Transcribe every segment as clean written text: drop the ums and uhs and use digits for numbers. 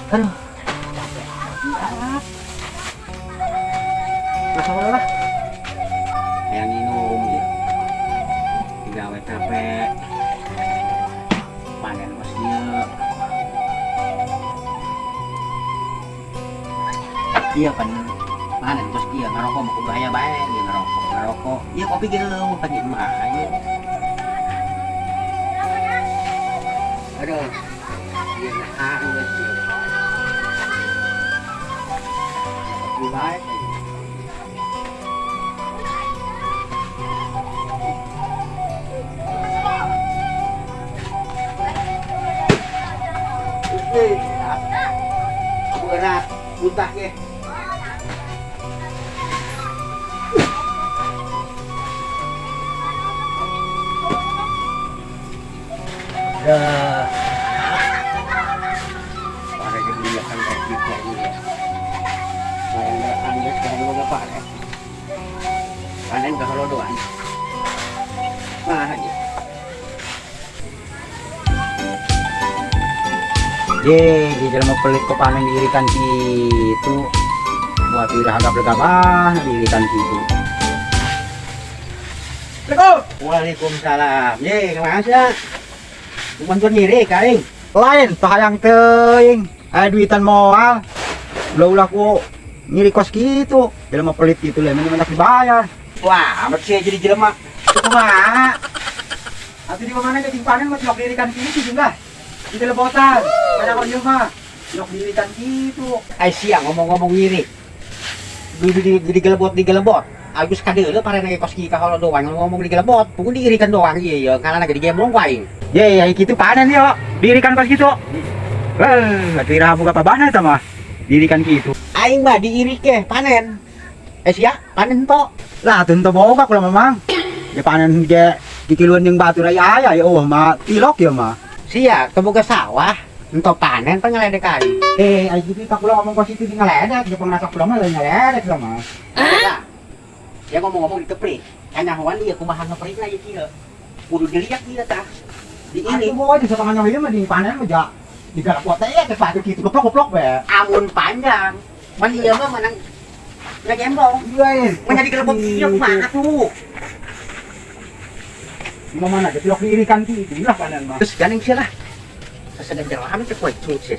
Aduh, capek amat. Masalah lah. Yang minum ya. Digawe capek. Panen kos ieu. Iya pan panen kos ieu ngarokok mah bahaya bae ieu ngarokok, ngarokok. Ieu kopi ge leuweuh pagi mah ieu. Aduh. Ieu nah geus ieu. Kopi bae. Berat, muntah ge. Dah. Pare ge kan kayak gitu aja. Bayang gerakan geus ka boga pare. Panen ka holodoan. Mah aja. Ye, di dalam pelit kok panen diirikan gitu. Buat ira agak bergabah diirikan gitu. Assalamualaikum. Waalaikumsalam. Ye, kemana sih? Bantuan ngirik aing. Lain, pahayang teuing. Aya duitan moal. Ulah-ulah ku ngirik kos gitu. Dalam pelit gitu lah, mana dibayar. Wah, amat sih jadi jelema. Kumaha? Atuh di mana ge panen mah tilok diirikan gitu juga. Di lebotan. Banyak orang mah. Tilok diirikan gitu. Ai sia ngomong-ngomong ngirik. Di gelebot di gelebot. Agus kadeuleu parena ge kos kieu ka holodoan ngomong di gelebot. Pukul diirikan doang ieu ya, ngalana ge digemblong ku aing. Ye, ai kitu panen yo. Diirikan kos kitu. Wah, atuh iraha boga pabana eta mah. Diirikan kitu. Aing mah diirik ge panen. Sia panen to. Lah atuh henteu boga kula mah mang. Ya panen ge dikiluan jeung batur aya aya ya eueuh mah tilok ya mah. Sia teu boga sawah, henteu panen pan ngaledek aing. Ai kitu pak kula ngomong kos kitu di ngaledek, jeung pangrasa kula mah lain ngaledek kula mah. Lah. Ya ngomong-ngomong dikeprik. Kanyahoan ieu kumaha ngeprikna ieu kieu. Kudu dilihat ieu tah. Diirik. Atuh boga di satangan ieu mah di panen mah ja. Digarap teh ya teh batu kitu goplok-goplok we. Amun panjang. Mun ieu mah menang ngagembong. Iya. Mun jadi gelebot ieu kumaha tuh? Di mana ge tilok diirikan kitu lah panen mah. Terus gandeng sia lah. Sasedang jerami teh poe cut sia.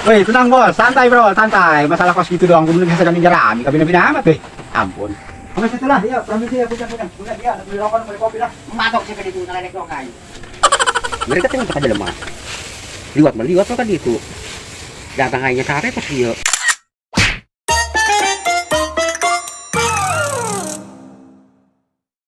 Weh, tenang bos, santai bro, santai. Masalah kos gitu doang, belum bisa gandeng jerami, kabina-bina amat deh. Ampun. Oke, situ lah, iya, permisi ya, punya, punya. Punya dia, beli rokok, beli kopi lah. Matok sih ke ditu ngaledek dong aing. Mereka teh ka jelema. Liwat mah liwat kan ditu. Datang aingnya sare pas ieu.